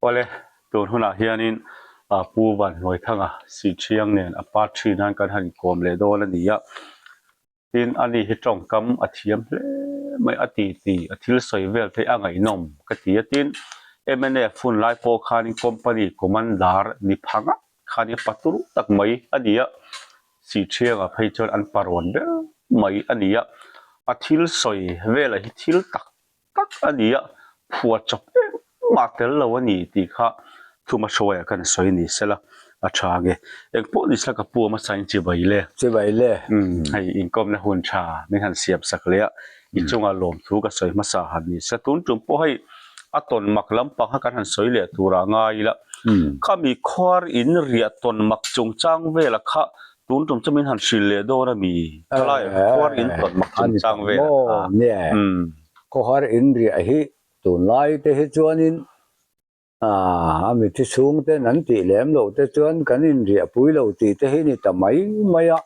Awle, tun hunah hianin Pu Vanhnuaithanga Sihṭhiang nen a part ṭhin hian kan han inkawm leh dawn a ni a. Tin, ani hi tawngkam a thiam hle mai a ti ti a thil sawi vel te hi a ngaihnawm ka ti a. Tin, mnf hun lai pawh khanin company commander ni pha ngat khanin patur tak mai a ni a. Sihṭhianga phei chuan an parawn ber mai a ni a. A thil sawi velah hi thil tak tak a ni a, phuah chawp engmah tel lo a ni tih kha thuma hruaiah khan sawi ni sela a tha ange. Engpawh ni sela ka pu awm a sain chibai le. Chibai le. Umm hei inkawmna hun tha min han siam sak leh a, i chunga lawmthu ka sawi hmasa han ni sela tun tum pawh hei a tawn mak lampang kha kan han sawi leh turah ngai ila khami khuar in riah tawn mak chungchang vela kha tun tum chu min han hrilh leh dawn a mi thalai khuar in tawn mak chungchang vela kha. Umm. Khawhar in riah hi tunlai te hi chuanin a mithi chhungten an tih lem loh te chuan kan inriah pui lo tih te hi ni ta mai mai a.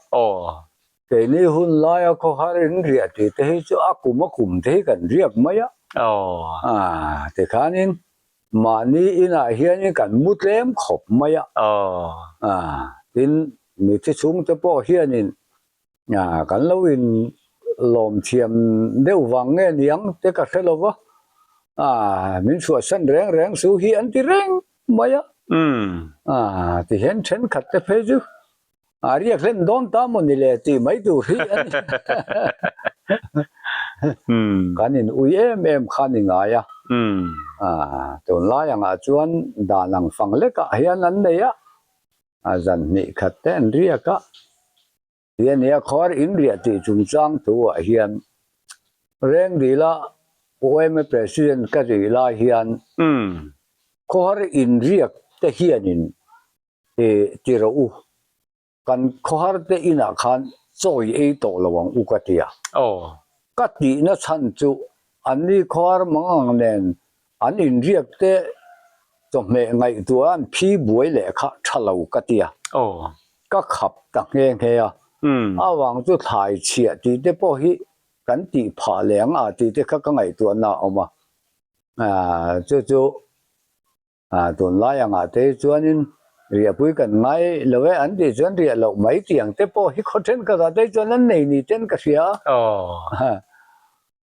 Keini hun laia khawhar in riah tih te hi chu a kum a kum te hi kan riak mai a. Tikhanin mahni inah hianin kan mu tlem khawp mai a. Tin, mithi chhungte pawh hianin Kan lo in lawm thiam deuh vang nge niang te ka hre lo va, min chhuahsan reng reng su hi an ti reng mai a, tihian thenkhat te phei chu a riak hlen dawn ta maw ni le tih mai tur hi a ni. Kan in ui em em kha ni ngai a, tunlai angah chuan dan ang fang lekah hian an nei a, zan hnih khat te an riak a. Ti a nia, khuar in riah tih chungchang thu ah hian Rengdila yma President ka rih lai hian khuar in riak te hianin ti rawh u, kan khuar te inah khan chawi ei tawh lo ang u ka ti a. Ka tihna chhan chu anni khuar mangang nen an inriak te chawhmeh ngaihtuah an phi buai leh kha tha lo ka ti a. Ka khap ta nghe nghe a. A vang chu thlai chhiah tih te pawh hi kan tih phah leh ang a tih te kha ka ngaihtuahna a awm a. Chu chu Tunlai angah te hi chuanin riahpui kan ngai lo e an tih chuan riah loh mai tiang te pawh hi khaw thenkhatah te chuan an nei ni ten ka hria a,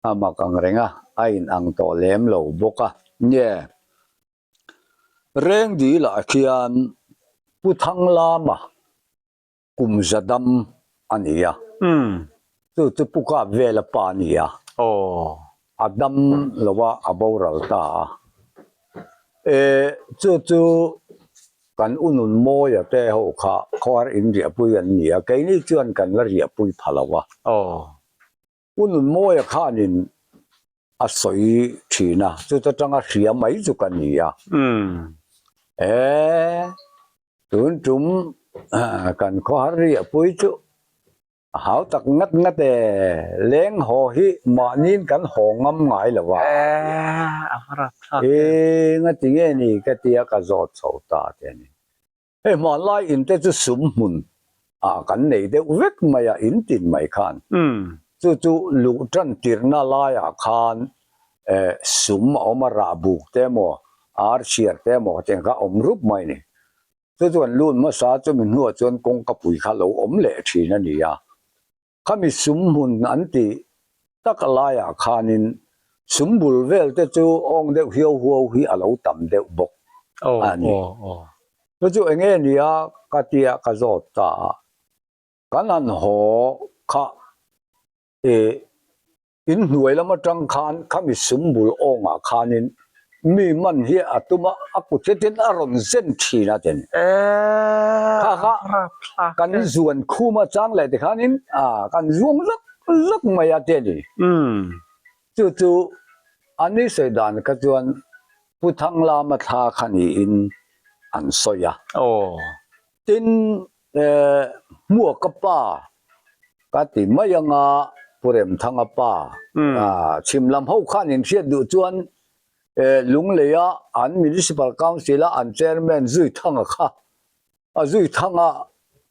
a mak ang reng a, a in ang tawh lem lo bawk a. Nge Rengdilah khian Pu Thanglama kum za dam a ni a, chu chu Pu Kap vela pa a ni a, a dam lo a, a boral ta a. E, chu chu kan u Nunmawia te ho kha khuar in riahpui an ni a, keini chuan kan la riahpui pha lo a. U Nunmawia khanin a sawi thin a, chuta tanga hria mai chu ka ni a. E, tun tum kan khawhar riahpui chu a hau tak ngat ngat e, leng haw hi mahniin kan haw ngam ngai lo a. E, ngati nge ni ka tia ka zawt chho ta te a ni. Hei hmanlai in te chu sum hmun ah kan nei deuh vek mai a in tin mai khan chu chu luh tan tirhna laiah khan eh sum a awm a rah buk te emaw ar chhiar te emaw tiang kha a awm rup mai a ni. Chu chuan lut hmasa chumi hnuah chuan kawngka pui kha lo awm leh thin a ni a. Khami sum hmun an tih tak laiah khanin sum bul vel te chu awng deuh hiau huau hi a lo tam deuh bawk a ni. Chu chu eng nge nia ka tia ka zawt ta a, kan han haw kha ih In hnuai lam atang khan khami sum bul awngah khanin mi man hi a tum a, a kut hletin a rawn zen thin a tin. Kha kha kan zuan khum a chang leh tikhanin kan zuang zak zak mai a ti a ni. Chu chu a ni sawi dan kha chuan Pu Thanglama thla kha niin an sawi a. Tin, Hmuaka pa ka ti mai anga Pu Remthanga pa chhim lam ho khan in hriat duh chuan Lungleia an Municipal Council a an Chairman Zuithanga kha a Zuithanga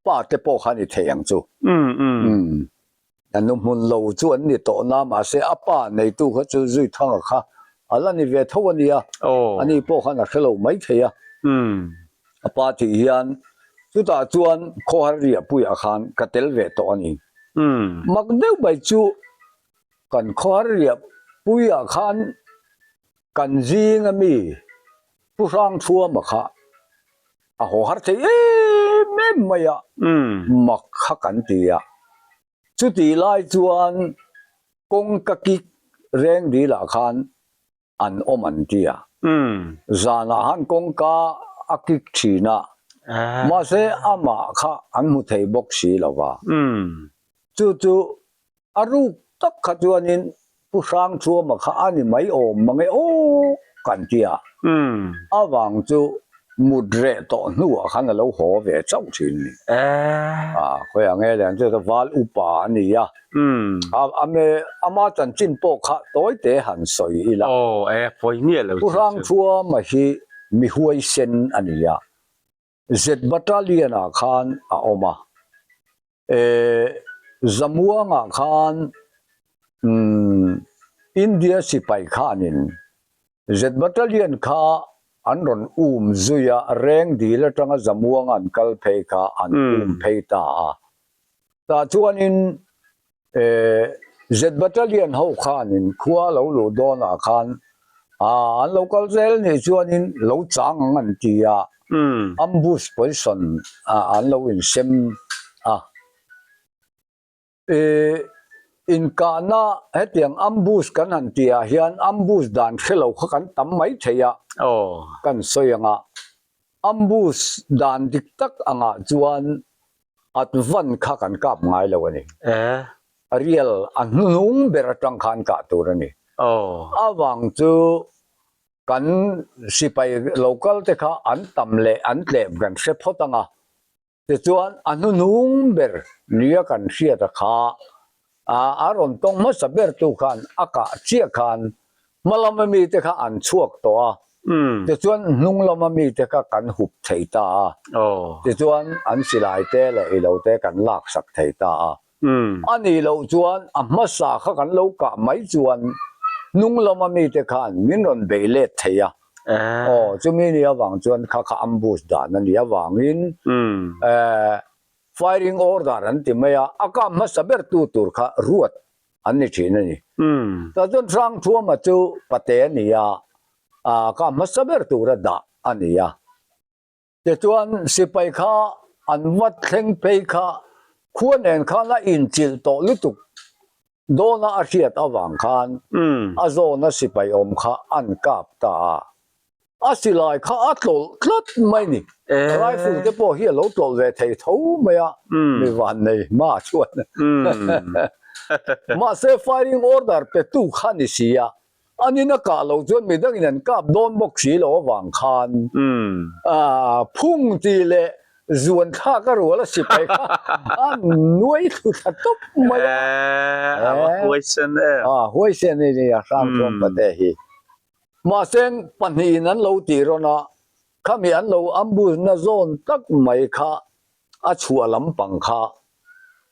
pa te pawh kha ni thei ang chu. A nu hmun lo chu an ni tawh na mahse a pa neitu kha chu Zuithanga kha. a la ni ve tho a nia, ani pawh khan a hre lo mai thei a. A pa tih hian chutah chuan khawhar riahpuiah khan ka tel ve tawh a ni. Mak deuh mai chu kan khawhar riahpuiah khan kan zinga mi Pu Hrangthuama kha a haw har thei em em mai a, mak kha kan ti a. Chutih lai chuan kawngka kik reng dilah khan an awm an ti a. Zanah han kawngka a kik thin a, mahse amah kha an hmu thei bawk si lo va. Chu chu A ruk tak kha chuanin Pu Hrangchhuama kha a ni mai awm mang e aw kan ti a, a vang chu mut reh tawh hnuah khan a lo haw ve chauh thin ni. A khawiah nge le an chu val upa a ni a, ama chanchin pawh kha tawite han sawi ila. Pu Hrangchhuama hi mi huaisen a ni a, Z Battalion-ah khan a awm a. Eh, Zamuangah khan umm India sipai khanin Z Battalion kha an rawn um zui a, reng dil atanga Zamuang an kal phei kha an um phei ta a. Tah chuanin eh, Z Battalion ho khanin khua lo luh dawnah khan ah an lo kal zel nih chuanin lo chang ang an ti a. Ambush position ah an lo insem a. Ih inkahna hetiang ambush kan han tih ah hian ambush dan hre lo kha kan tam mai thei a kan sawi ang a. Ambush dan dik tak angah chuan advan kha kan kap ngai lo a ni. Real a hnuhnung ber atang khan kah tur a ni. Avang chu Kan sipai lo kal te kha an tam leh an tlem kan hre phawt ang a, tichuan a hnuhnung ber nia kan hriat a kha a rawn tawng hmasa ber tu khan a kah chiah khan hma lama mi te kha an chhuak tawh a, tichuan hnung lama mi te kha kan hup thei ta a, tichuan an silai te leh ilo te kan laksak thei ta a. A nih loh chuan a hmasa kha kan lo kah mai chuan hnung lama mite khan min rawn beih let thei a. Aw, chumi ni avang chuan kha kha ambush dan a nih avangin firing order an ti mai a, a kah hmasa ber tu tur kha ruat an ni thin a ni. Tah chuan Hrangthuama chu pate a ni a, kah hmasa ber tura dah a ni a. Tichuan sipai kha an vat thleng phei kha khua nen khan a inchilh tawh lutuk dawna a hriat avang khan a zawna sipai awm kha an kap ta a. A silai kha a tlawlh tlat mai ni. Rifle te pawh hi a lo tlawlh ve thei tho mai a, mi vannei hma chuan. Mahse firing order petu kha ni si a, An in a kah loh chuan midangin an kap dawn bawk si lo avang khan phung tih leh zuan thlak a rual a sipai kha a nuai thlu thla tawp mai a. A va huaisen em. A huaisen a ni a Hrangthuam pate hi. Mahse pahnihin an lo tih rawn a, khami an lo ambush na zawn tak mai kha a chhuah lampang kha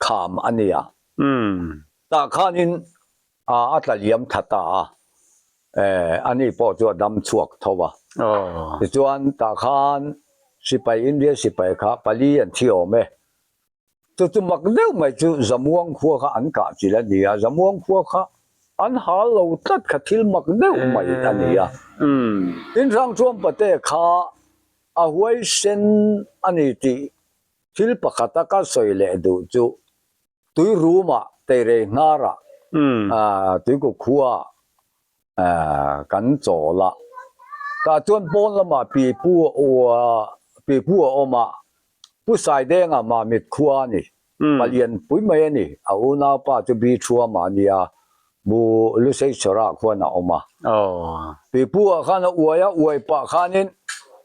kham a nia. Tah khanin A a tla liam tha ta a, eh ani pawh chu a dam chhuak tho a. Tichuan tah khan sipai India sipai kha pali an thi awm e. Chu chu mak deuh mai chu Zamuang khua kha an kah chilh a ni a, Zamuang khua kha an hal lo tlat kha thil mak deuh mai a ni a. Tin Hrangchuampate kha a huaisen a ni tih thil pakhata ka sawi leh duh chu Tui rumah Teirei hnarah Tuikuk khua kan chawl a, tah chuan pawn lamah Pipu Pipu a awm a, Pu Saidenga Mamit khua a ni, palian pui mai a ni, a unaupa chu Bi Thuama a nia, Bu Luseichhawrah khuan a awm a. Pipu ah khan a uai a, uai pah khanin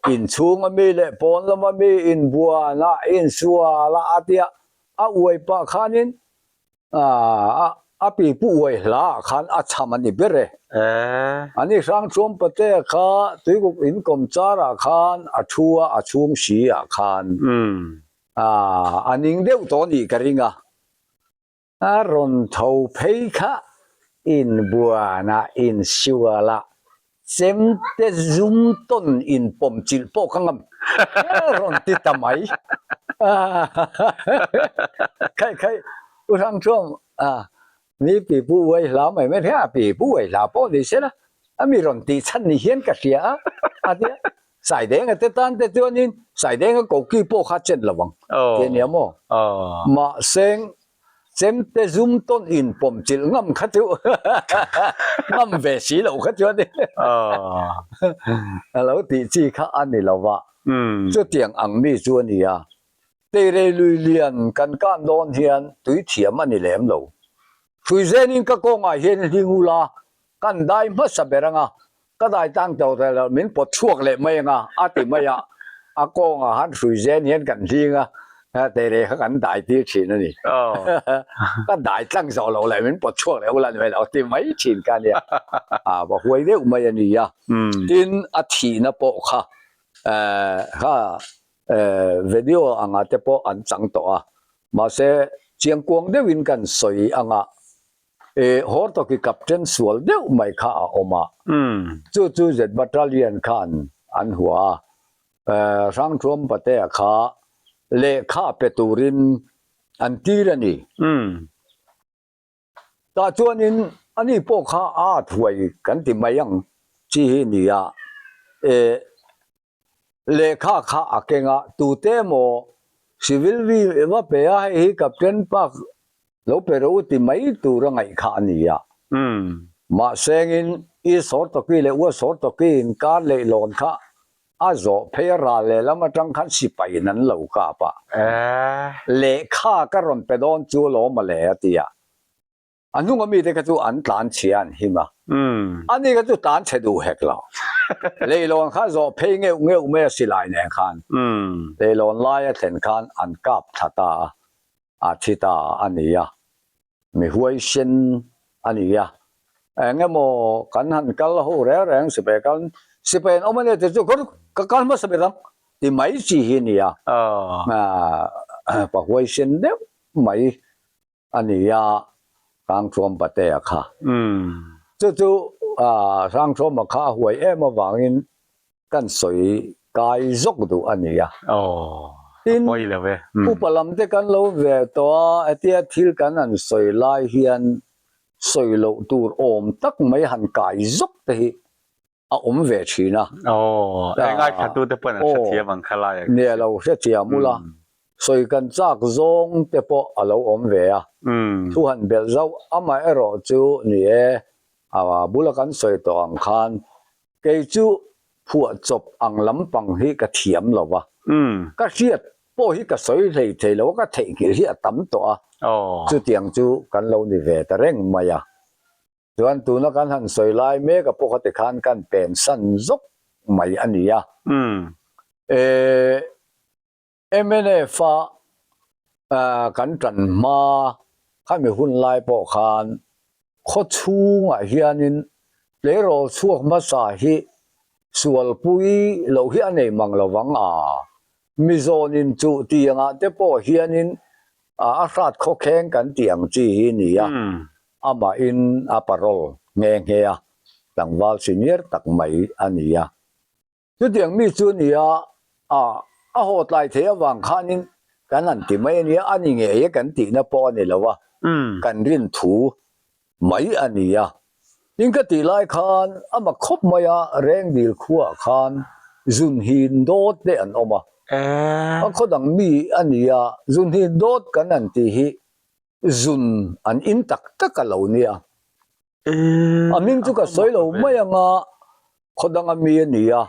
inchhung a mi leh pawn lama mi inbuan a, insual a a tia, A uai pah khanin a pipu uai hla ah khan a chham a ni ber e. Ani Hrangchuam Pate kha Tuikuk in kawmchar ah khan a thu a, a chhung si ah khan a ning deuh tawh nih ka ring a. A rawn tho phei kha inbuan ah insual ah. Chemte zum tawn in pawm chilh pawh ka ngam rawn ti ta mai. Khai khai U Hrangthuam mi pi pu uai hla mai mai hian a pi pu uai hla pawh ni se la a mi rawn tih chhan ni hian ka hria a a tia Saidenga te tan te chuanin Saidenga koki pawh kha chen lo ang ti a nia maw? Mahse Chemte zum tawn in pawm chilh ngam kha chu ngam ve si lo kha chuan a lo tih chi kha a ni lo va, chutiang ang mi chu a ni a. Teirei lui lian kan kan dawn hian tui thiam a ni lem lo. Hruizenin ka kawngah hian hling ula kan dai hmasa ber anga Ka dai tang tawh teh loh min pawt chhuak leh mai anga a ti mai a, a kawngah han hrui zen hian kan hling a, teirei kha kan dai tir thin a ni. Ka dai tlang zawh loh leh min pawt chhuak leh ula ni mai lo ti mai thin ka nia. A va huai deuh mai a ni a, tin a thihna pawh kha kha video anga te pawh an chang tawh a, mahse chiangkuang deuhin kan sawi anga E Hortoki captain sual deuh mai kha a awm a, chu chu Z Battalion khan an hua a, Hrangthuam Patea kha lehkha pe turin an tir a ni. Tah chuanin ani pawh kha a at huai kan ti mai ang chi hi ni a, e lehkha kha a keng a, tute emaw civil vi va pe a, hei hi Captain Park lo pe rawh u ti mai tur a ngaih kha a ni a. Mahsengin East Hortoki leh West Hortoki inkar leihlawn kha a zawh phei a ral lehlam atang khan sipaiin an lo kap a, lehkha ka rawn pe dawn chu alawm a le a ti a. A hnunga mite kha chu an tlan chhia an him a, ani kha chu tlan chhe duh hek lo. Leilawn kha zawh phei ngeuh ngeuh mai a silai nen khan leilawn laia thlen khan an kap thla ta a, a thi ta a ni a, mi huaisen a ni a. Eng emaw kan han kal ho reng reng sipai kal sipai an awm a nia tih chu ka kal hmasa ber ang ti mai chi hi a ni a, pa huaisen deuh mai a ni a, Hrangthuam Patea kha. Chu chu Hrangthuama kha a huai em avangin kan sawi kai zawk duh a ni a. Tin, upa lam te kan lo ve tawh a, hetia thil kan han sawi lai hian sawi loh tur awm tak mai han kai zawk te hi a awm ve thin a. Aw, engai thatu te pawn an hrethiam ang kha lai a. Nia lo hrethiam ula, sawi kan chak zawng te pawh a lo awm ve a. Thu han belh zauh amaherawh chu ni e, a bula kan sawi tawh ang khan kei chu phuah chawp ang lampang hi ka thiam lo va. Ka hriat pawh hi ka sawi hlei thei lo a, ka theihnghilh hi a tam tawh a. Chutiang chu kan lo ni ve ta reng mai a. Chuan tuna kan han sawi lai mek a pawh kha tikhan kan pen san zawk mai a ni a. E mnf a kan tan hma khami hun lai pawh khan khaw chhungah hianin tleirawl chhuak hmasa hi sualpui loh hi a nei mang lovang a. Mizawnin chuh tiangah te pawh hianin a hrat khawkheng kan tih ang chi hi ni a, amahin a parole nghe nghe a, tlangval senior tak mai a ni a. Chutiang mi chu ni a, a a haw tlai thei avang khanin kan han ti mai a nia, a ni ngei e kan tihna pawh a ni lo a, kan rin thu mai a ni a. Tin ka tih lai khan a mak khawp mai a, Rengdil khuaah khan Zunhin dawt te an awm a. A khaw dang mi a ni a, Zunhin dawt kan han tih hi zun an in tak tak a lo nia. A hming chu ka sawi lo mai ang a, khaw danga mi a ni a,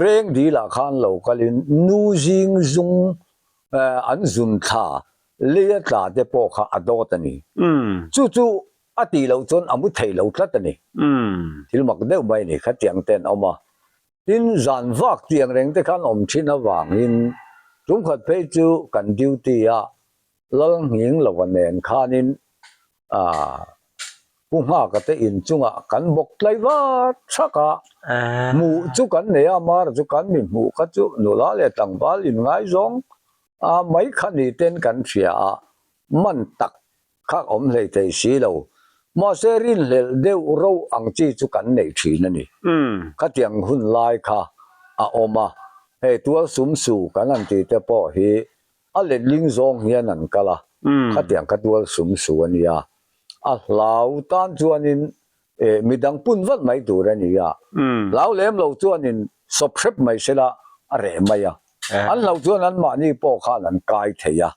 Rengdilah khan lo kalin nu zing zung an zun thla leia tla te pawh kha a dawt a ni. Chu chu a tih loh chuan a mu thei lo tlat a ni. Thil mak deuh mai a ni khatiang te an awm a. Tin, zan vak tiang reng te khan awm thin avangin tumkhat phei chu kan duty a Lalnghing lova nen khanin Pu Nghaka te inchungah kan bawk tlai vat thak a. Hmuh chu kan nei a, Mara chu kan mi hmuh kha chu nula leh tlangval inngaizawng a mai kha ni ten kan hria a, man tak kha awm hlei thei si lo. Mahse rinhlelh deuh ro ang chi chu kan nei thin a ni. Khatiang hun lai kha a awm a, hei tual sum su kan han tih te pawh hi a letling zawng hian an kal a, khatiang kha tual sum su a nia. A hlau tan chuanin midang pun vat mai tur a ni a, hlau lem lo chuanin sawp hrep mai sela a reh mai a. An hlauh chuan anmahni pawh khan an kai thei a.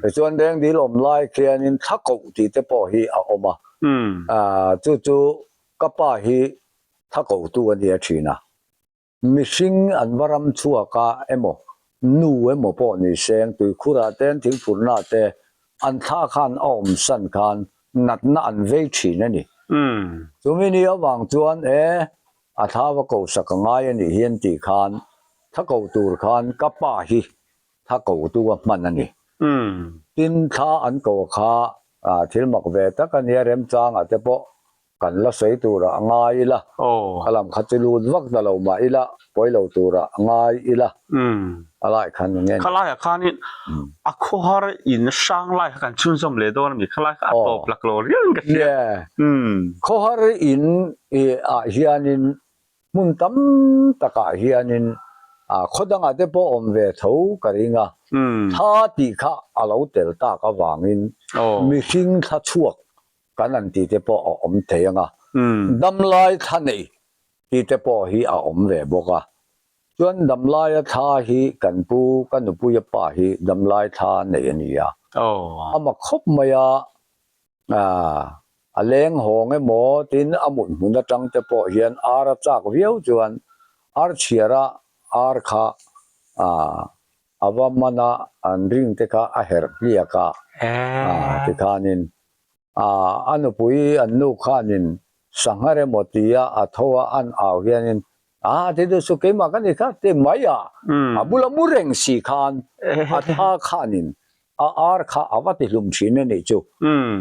Tichuan Rengdil awm lai khianin thla koh tih te pawh hi a awm a. Chu chu ka pa hi thla kohtu a nia thin a. Mihring an va ram chhuak a emaw, nu emaw pawh ni seng tuikhurah te an thingphurhnaah te an thla khan a awm san khan natna an vei thin a ni. Chumi ni avang chuan e A thla va ko sak a ngai a nih hi an tih khan thla ko tur khan ka pa hi thla ko tu a hman a ni. Tin thla an ko kha thil mak ve tak a nia remchangah te pawh kan la sawi turah a ngai ila, kha lam kha chu lut vak ta lo mah ila pawi lo turah a ngai ila a lai khan eng nge ni. Khalaiah khanin a khawhar in hrang lai kha kan chhunzawm leh dawn a mi khalai kha a tawp lak lo riau in ka hria. Khawhar in ah hianin hmun tam takah hianin khaw dangah te pawh awm ve tho ka ring a, thla tih kha a lo tel tak avangin mihring thla chhuak kan han tih te pawh a awm thei ang a, damlai thla nei tih te pawh hi a awm ve bawk a. Chuan damlaia thla hi kan pu ka nupuia pa hi damlai thla nei a ni a, a mak khawp mai a, A leng hawng emaw tin a mut hmun atang te pawh hian ar a chak viau chuan ar chhiara ar kha a va man a, an ring te kha a herh hliak a, tikhanin a nupui an nu khanin sangha emaw tia a tho a an au hianin a ti duh suh keimah ka ni kha ti mai a, a bula mu reng si khan a tha khanin A ar kha a va ti hlum thin a nih chu.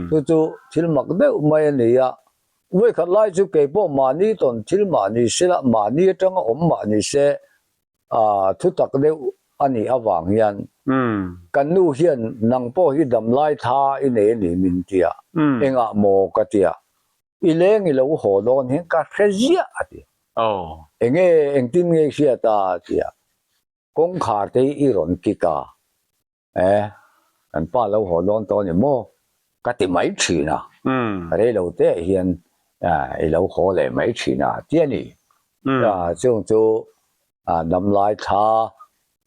Chu chu thil mak deuh mai a ni a. Vawikhat lai chu kei pawh mahni tawn thil mah ni se la, mahni atanga awm mah ni se, thu tak deuh a nih avang hian kan nu hian nang pawh hi damlai tha i nei a ni min ti a, engah maw ka ti a, i leng i lo haw dawn hian ka hre ziah a ti. Enge engtin nge i hriat a a ti a, kawngkhar te hi i rawn kik a, E, kan pa lo haw dawn tawh a ni maw? Ka ti mai thin a, rei lo te hian i lo haw leh mai thin a ti a ni. Chung chu damlai thla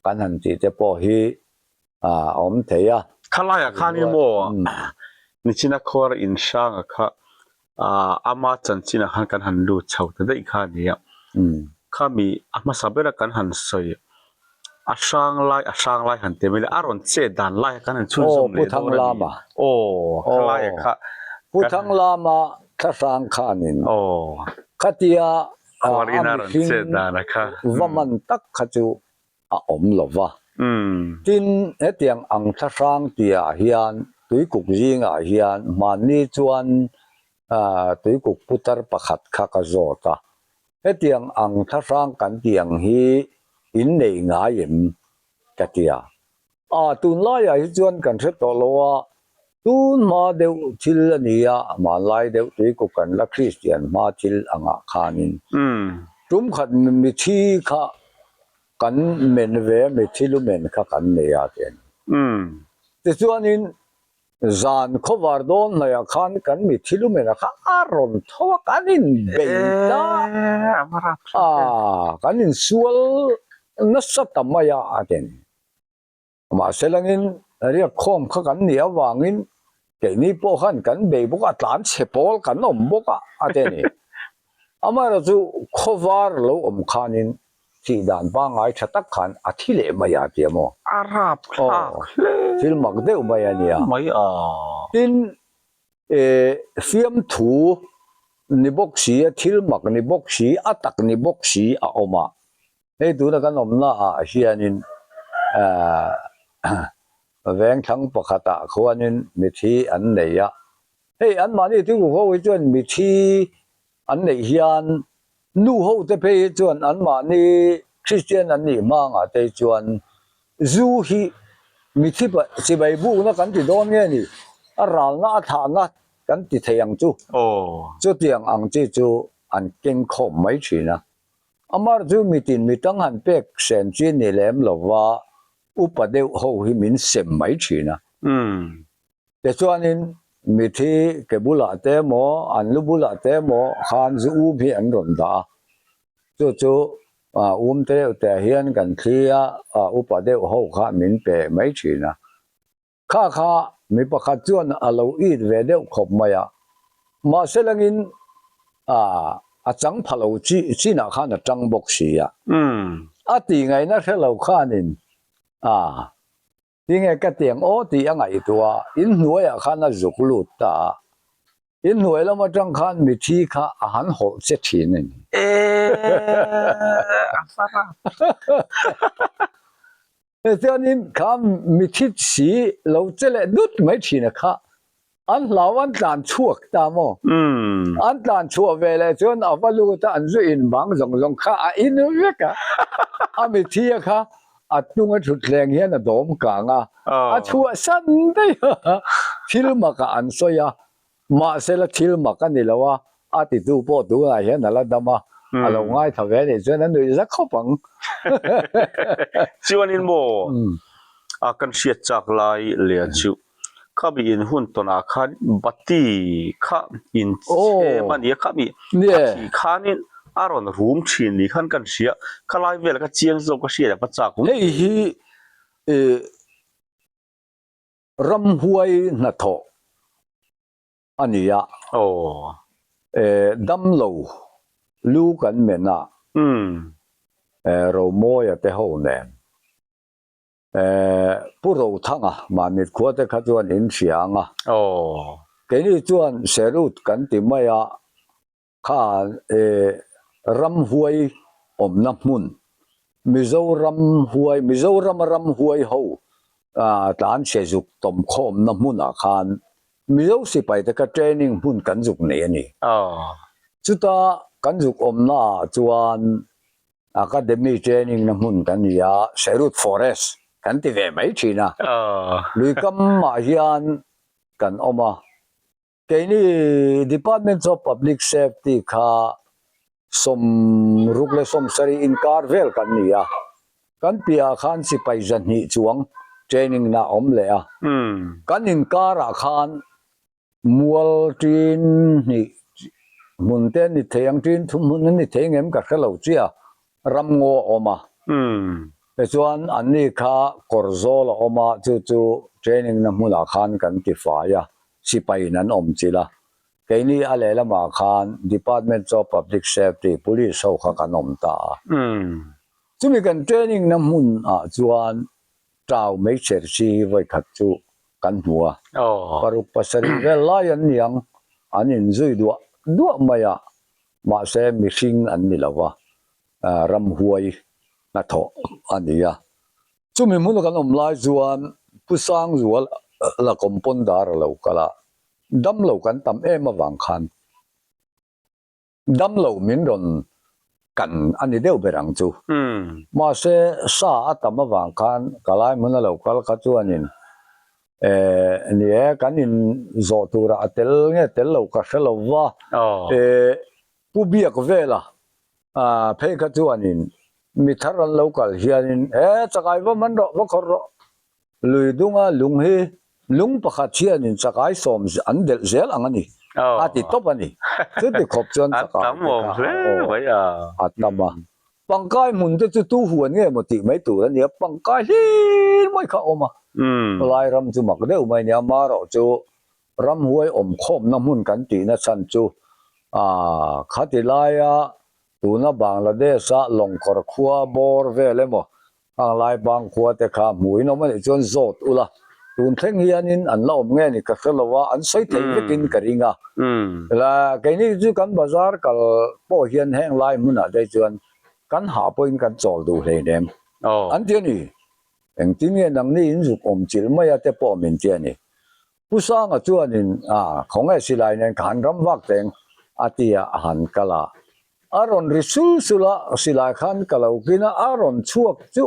kan han tih te pawh hi a awm thei a. Khalaiah khan hi maw nichina khuar inhranga kha ama chanchinah khan kan han lut chho ta daih kha a ni a. Khami a hmasa bera kan han sawi a hrang lai a hrang lai han ti mai la a rawn chet dan lai kha kan han chhunzawm leh dawn a ni. Aw khalai ah kha Pu Thanglama thlahrang khanin khatia a mihring va man tak kha chu a awm lo va. Tin, hetiang ang thlahrang tihah hian tuikuk zingah hian hmanni chuan tuikuk putar pakhat kha ka zawt a. Hetiang ang thlahrang kan tih ang hi in nei ngai em? ka ti a. A, tunlaiah hi chuan kan hre tawh lo a, tun hma deuh thil a ni a, hmanlai deuh tuikuk kan la Kristian hma thil angah khanin tum khat mithi kha kan men ve a, mithi lu men kha kan nei a ti a ni. Tichuanin zan khawvar dawn hnaihah khan kan mithi lu menah kha a rawn tho a, kan inbei ta a, kan insual nasa ta mai a a ti a ni. Mahse langin riak khawm kha kan nih avangin keini pawh khan kan bei bawk a, tlan chhe pawl kan awm bawk a, a ti a ni. Amaherawh chu khawvar lo awm khanin thih dan pangngai tha tak khan a thi leh mai a ti a maw? A rap thlak hle. Thil mak deuh mai a nia. Mai a. Tin, fiamthu ni bawk si a, thil mak ni bawk si, a tak ni bawk si a awm a. Hei tuna kan awmna ah hianin vengthlang pakhatah khuanin mithi an nei a, hei anmahni tuikuk ho hi chuan mithi an neih hian nu ho te phei hi chuan anmahni Kristian an nih hmangah te chuan zu hi mithi chibai bukna kan ti dawn nge ni, a ralna a thahna. kan ti thei ang chu. Chutiang ang chi chu an keng khawm mai thin a. Amar chu mitin mitang han pek sen chi ni lem lova upa deuh ho hi min sem mai thin a. Tichuanin mithi ke bulah te emaw an lu bulah te emaw khan zu um hi an rawn dah a. Chu chu um te deuh te hian kan thli a, upa deuh ho kha min pe mai thin a. Kha kha mi pakhat chuan a lo it ve deuh khawp mai a, mahse langin a chang pha lo chi chinah khan a tang bawk si a. A tih ngaihna hre lo khanin a tinge ka tiang aw tih a ngaihtuah a, inhnuaiah khan a zuk lut ta a. Inhnuai lam atang khan mithi kha a han hawlh che thin a ni. Eeeee a far a. Tichuanin kha mithi si lo che leh dut mai thin a kha an hlau an tlan chhuak ta maw? An tlan chhuah ve leh chuan a va lut a an zu in bang zawng zawng kha a in vek a. A mithi a kha a hnunga thutthleng hian a dawm kang a, a chhuah san daih a, thil mak ah an sawi a, mahse la thil mak a ni lo a, a titu pawh tunah hian a la dam a, a lo ngaithla ve anih chuan a nuih za khawp ang. Chuanin maw a kan hriat chak lai leh chu Khami in hun tawnah khan bati kha in chhem a nia, khami a thih khanin a rawn rum thin ni khan kan hria, khalai vel ka chiang zawk ka hriat a va chak awm. Hei hi ramhuai hnathawh a ni a, damlo lu kan men a, Romawia te ho nen. Pu Rothanga Mamit khua te kha chuan in hria ang a. Keini chuan Serut kan ti mai a, kha ramhuai awmna hmun, Mizoram huai, Mizorama ramhuai ho tlanchhe zuk tawm khawmna hmunah khan Mizo sipai te kha training hmun kan zuk nei a ni. Chuta kan zuk awmnaah chuan Academy training na hmun kan ni a, Serut Forest kan ti ve mai thin a. Lui kamah hian kan awm a, keini Department of Public Safety kha 60 leh 70 inkar vel kan ni a, kan piahah khan sipai zahnih chuang training na a awm leh a, kan inkarah khan Mual ṭin hnih hmun te an ni thei ang, ṭin thum hmun an ni thei ngem ka hre lo chiah a, ramngaw a awm a. Tichuan anni kha kawr zawl a awm a, chu chu training na hmunah khan kan ti fai a, sipaiin an awm chilh a. Keini a lehlamah khan Department of Public Safety Police ho kha kan awm ta a. Chumi kan training na hmunah chuan Tau meichher chi hi vawi khat chu kan hmu a, paruk pasarih vel lai an ni ang, an inzui duah duah mai a, mahse mihring an ni lo va, ramhuai hnathawh a ni a. Chumi hmuna kan awm lai chuan Pu Sangzuala la compounder a lo kal a, damlo kan tam em avang khan Damlo min rawn kan a ni deuh ber ang chu. Mahse, sa a tam avang khan ka lai hmun a lo kal kha chuanin eh ni e, kan in zawh turah a tel nge tel lo ka hre lo va, eh Pu Biak vela phei kha chuanin mi thar an lo kal hianin eh chakai va man rawh, va khawrh rawh, Lui dunga lung hi lung pakhat hianin chakai sawm an delh zel ang a ni, a ti tawp a ni. Chuti khawp chuan chakai te kha a tam a. Pangkai hmun te chu tu huan nge maw tih mai tur a ni a, pangkai hlir mai kha a awm a. Lai ram chu mak deuh mai a ni a, marawh chu ramhuai awm khawmna hmun kan tihna chhan chu khati laia tuna Bangladesh-a Lawngkawr khua bawr vel emaw Hang lai bang khua te kha hmuh in awm a nih chuan zawt ula, tun thleng hianin an la awm nge ni ka hre lo a, an sawi theih vekin ka ring a. La keini chu kan bazar kal pawh hian heng lai hmunah te chuan kan hah pawhin kan chawl duh hleinem an ti a ni. Engtin nge nangni in zuk awm chilh mai a te pawh min ti a ni. Pu Sanga chuanin a khawnge silai nen ka han ram vak teng a ti a, a han kal a. A rawn ri sul sul a, silai khan ka lo kin a, a rawn chhuak chu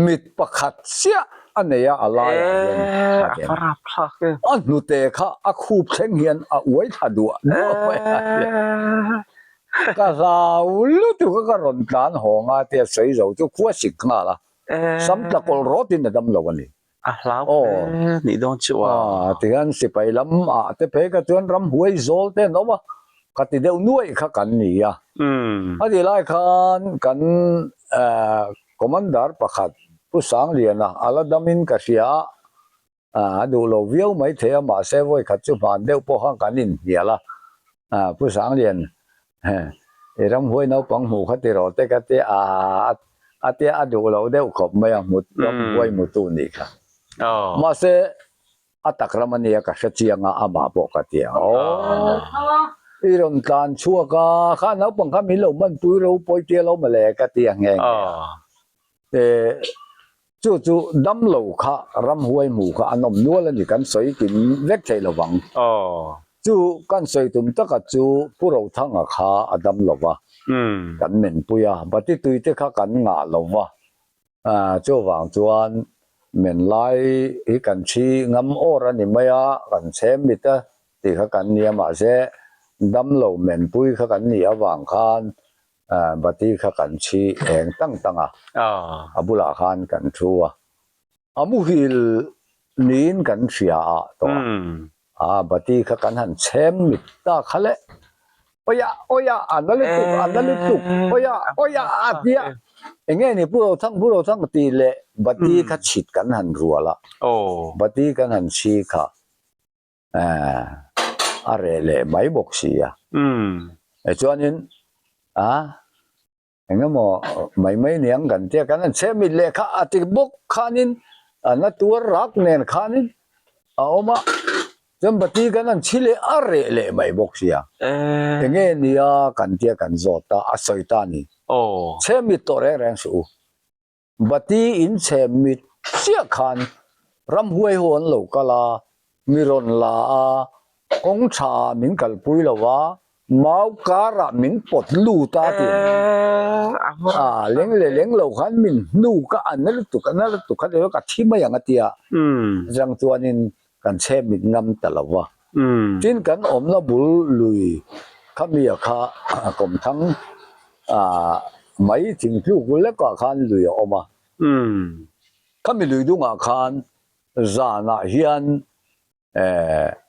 mit pakhat chiah. a nei a a laiah hian a va rap thlak e. A hnute kha a khup thleng hian a uai thla duah duah mai a Ka hlau lutuk a ka rawn tlan haw nga tia sawi zo chu khua sik nghal a, sam tla kawlh rawtin a dam lo a ni. A hlau hle nih dawn chu a. Tihian sipai lam ah te phei kha chuan ramhuai zawl te an awm a, ka ti deuh nuaih kha kan ni a. A tih lai khan kan Commander pakhat Pu Sangliana a la damin ka hria a, A duh lo viau mai thei a, mahse vawi khat chu hman deuh pawh khan kan inhnial a, Pu Sanglian i ramhuai naupang hmuh kha ti rawh te ka ti a, a tia a duh lo deuh khawp mai a, hmu ramhuai hmutu nih kha. Mahse a tak ram a nia ka hre chiang a, amah pawh ka ti a, aw i rawn tlan chhuak a, kha naupang kha min lo manpui ropui tia lo mawle ka ti a nghe nghe a. Chu chu damlo kha ramhuai hmu kha an awm nual a ni kan sawi kim vek theih lo vang. Chu kan sawi tum taka chu Pu Rothanga kha a dam lo va, kan menpui a, bati tui te kha kan ngah lo va, chuvang chuan men lai hi kan thi ngam awr a ni mai a, kan chhem mit a tih kha kan nia mahse damlo menpui kha kan nih avang khan Bati kha kan chhi eng tang tang a, a bulah khan kan thu a, a muhil niin kan hria a tawh a, Bati kha kan han chhem mit ta kha le, Awia awia a na lutuk a na lutuk awia awia a ti a, eng nge ni Pu Rothang Pu Rothang tih leh Bati kha chhit kan han rual a, Bati kan han chhi kha. a reh leh mai bawk si a. Chuanin a eng emaw mai mai niang kan tia kan han chhe mit leh kha a ti bawk khanin a na tuar rak nen khanin a awm a, chuan bati kan han chhi leh a reh leh mai bawk si a. Eng nge nia kan tia kan zawt a, a sawi ta a ni. Chhe mit tawh reng reng suh u. Bati inchhe mit chiah khan ramhuai ho an lo kal a, mi rawn la a, kawng tha ah min kalpui lo a, mau karah min pawt lut a ti a, leng leh leng lo khan min hnuk a, a na lutuk a na lutuk kha ka thi mai ang a ti a, chang chuanin kan chhe mit ngam ta lo va. Tin kan awmna bul lui khamia kha kawmthang mai thingtluk lekah khan lui a awm a. Khami lui dungah khan zanah hian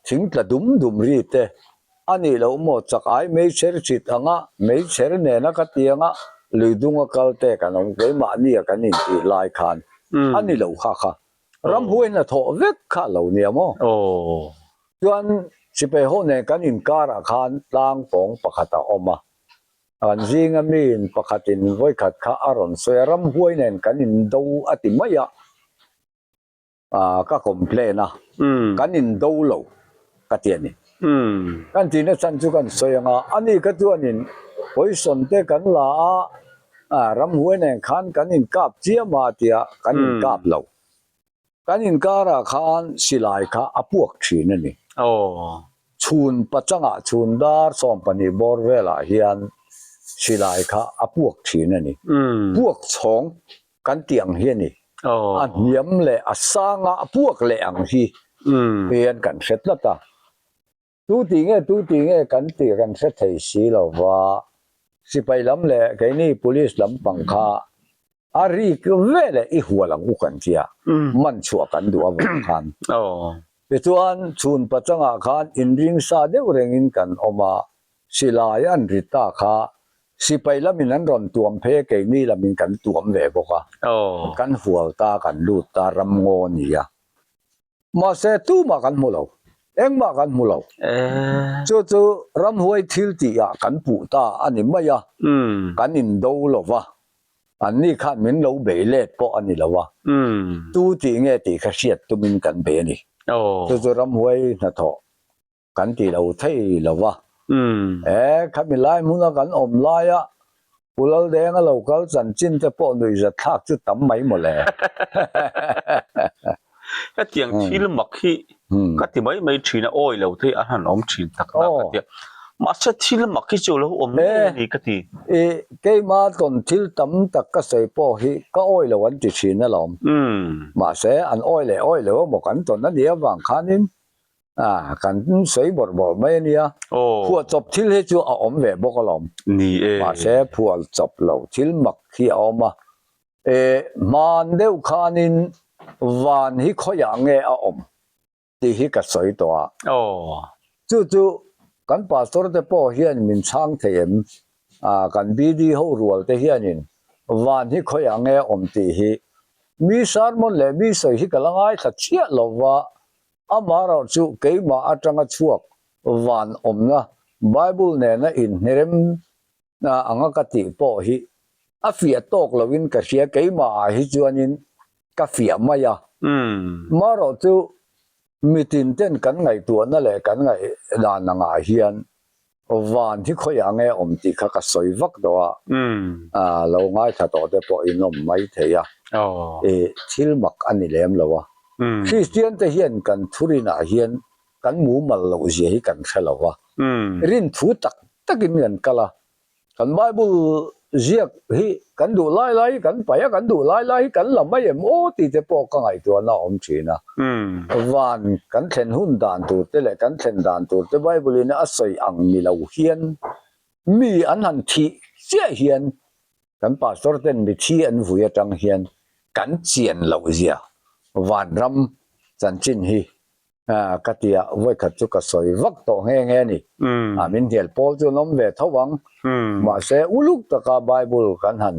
thingtla dum dum ri te a nih loh maw chak ai meichher chhit anga meichher nena ka ti anga lui dunga kal te kan awm keimahnia kan intih lai khan a ni lo kha kha. Ramhuai hnathawh vek kha a lo nia maw? Chuan sipai ho nen kan inkarah khan tlang pawng pakhat a awm a, kan zinga miin pakhatin vawikhat kha a rawn sawi a, ramhuai nen kan indo a ti mai a, ka complain a, kan indo lo ka ti a ni. Kan tihna chhan chu kan sawi ang a, ani kha chuanin poison te kan la a, ramhuai nen khan kan inkap chiam a tia kan inkap lo. Kan inkarah khan silai kha a puak thin a ni. Chhun pachangah chhun dar 12 bawr velah hian silai kha a puak thin a ni. Puak chhawng kan tih ang hi a ni. A hniam leh a sanga a puak leh ang hi hian kan hre tlat a. Tu tih nge tu tih nge kan tih kan hre thei si lo va, sipai lam leh keini police lampang kha a rik ve leh i hual ang u kan tia, man chhuah kan duh avang khan. Tichuan chhun pachangah khan inring sa deuh rengin kan awm a, Silai an ri ta kha sipai lamin an rawn tuam phei a, keini lamin kan tuam ve bawk a, kan hual ta, kan lut ta, ramngaw a ni a. Mahse tumah kan hmu lo, engmah kan hmu lo. Chu chu ramhuai thil tihah kan puh ta a ni mai a, kan indo lo va, anni khan min lo bei let pawh a ni lo a, tu tih nge tih kha hriat tumin kan bei a ni. Chu chu ramhuai hnathawh kan ti lo thei lo va. E, khami lai hmuna kan awm laia Pu Laldenga lo kal chanchin te pawh nuihzat thlak chu tam mai maw le. Hetiang thil mak hi ka ti mai mai thin a, awi lo thei an han awm thin tak na ka tia. Mahse thil mak hi chu lo awm ngei a ni ka ti. I keima tawn thil tam tak ka sawi pawh hi ka awi lo an ti thin alawm. Mahse an awi leh awi lo emaw kan tawn a nih avang khanin kan sawi bawrh bawrh mai a nia. Phuah chawp thil hi chu a awm ve bawk alawm. Ni e. Mahse phuah chawp lo thil mak hi a awm a. E hman deuh khanin van hi khawiah nge a awm? tih hi ka sawi tawh a. Chu chu kan pastor te pawh hian min chhang thei em? Kan BD ho rual te hianin van hi khawiah nge awm tih hi mi sermon leh mi sawi hi ka la ngaithla chiah lo va, amaherawh chu keimah atanga chhuak van awmna Bible nena inhnerem anga ka tih pawh hi a fiah tawk loin ka hria, keimahah hi chuanin ka fiah mai a. Marawh chu mitin ten kan ngaihtuahna leh kan ngaihdan angah hian van hi khawiah nge awm tih kha ka sawi vak tawh a, lo ngaithla tawh te pawh in awm mai thei a, thil mak a ni lem lo a. Kristian te hian kan thurinah hian kan mumal loh zia hi kan hre lo va, rinthu tak takin kan kal a, kan Bible ziak hi kan duh lai lai hi kan paih a, kan duh lai lai hi kan la mai em aw tih te pawh ka ngaihtuahna a awm thin a. Van kan thlen hun dan tur te leh kan thlen dan tur te Bible in a sawi ang ni lo hian mi an han thih chiah hian kan pastor ten mithi an vui atang hian kan chian loh zia vanram chanchin hi Ka ti a, vawikhat chu ka sawi vak tawh nghe nghe a ni. Min hnial pawl chu an awm ve tho ang. Mahse, uluk taka Bible kan han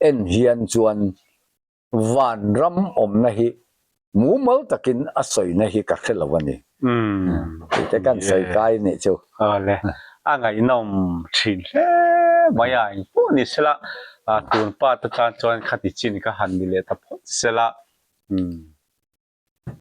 en hian chuan vanram awmna hi mumal takin a sawina hi ka hre lo a ni. Tih te kan sawi kai nih chu. Awle, a ngaihnawm thin hle mai a, engpawh ni sela, tun pa te tan chuan khati chin ka han ni leh ta phawt sela.